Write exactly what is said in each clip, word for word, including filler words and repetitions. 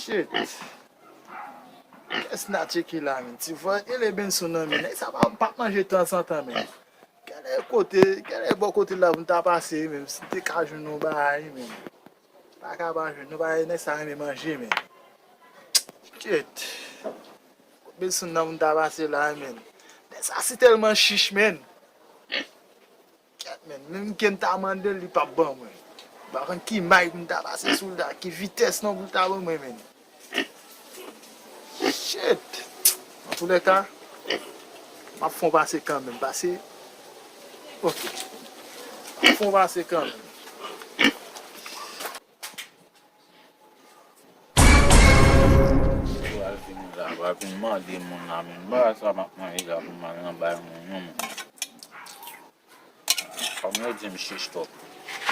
Shit. Kès natye ki la, men? Ti vwa, gen lè Benson nan, men. Nèg sa pa, pa manje tanzantan, men. Genlè kote, genlè bò kote la pou m ta pase, men. Si m te ka jwenn yon bagay, men. Pa ka pa jwenn, nou pa wè nèg sa renmen manje, men. Shit. Kot Benson nan pou m ta pase la, men. Nèg sa si tèlman chich, men. Kèt, men, menm ke m ta mande l, li p ap ban mwen. M pa konn ki may pou m ta pase sou l la, ki vitès non pou l ta ban mwen, men. Shit! Antoulèka, m ap fè w pase kanmenm, pase. Ok. M ap fè w pase kanmenm. Ou al vin la, pa vin mande moun la, men ba sa m ap manje la pou m al nan bay moun, non, men. Kòm yo di m chich twòp,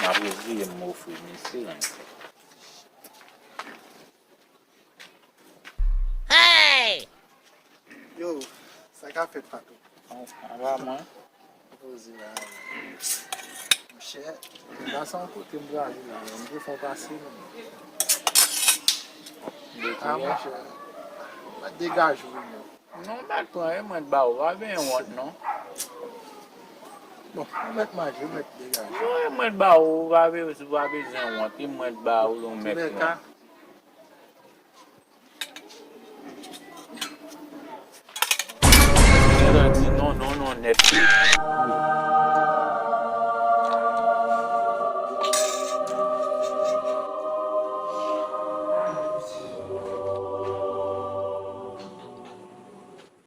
m ap reziye m ofri, men silans. Hey! Yo, sa ka fèt, Fatou? Anba mwen. Poze la. Monchè, la se yon kote m prale la, men m te fè w pase, non. Ah, monchè, mwen degaje w, non. Non, mèt pran, e mwen t ba ou, pa benyen wont, non. Bon, ou mèt manje, ou mèt degaje. Non, e mwen t ba ou, ou pa be-, ou pa bezwen wont, e mwen t ba ou, ou mèt pran. Gentan di non, non, non, nèt.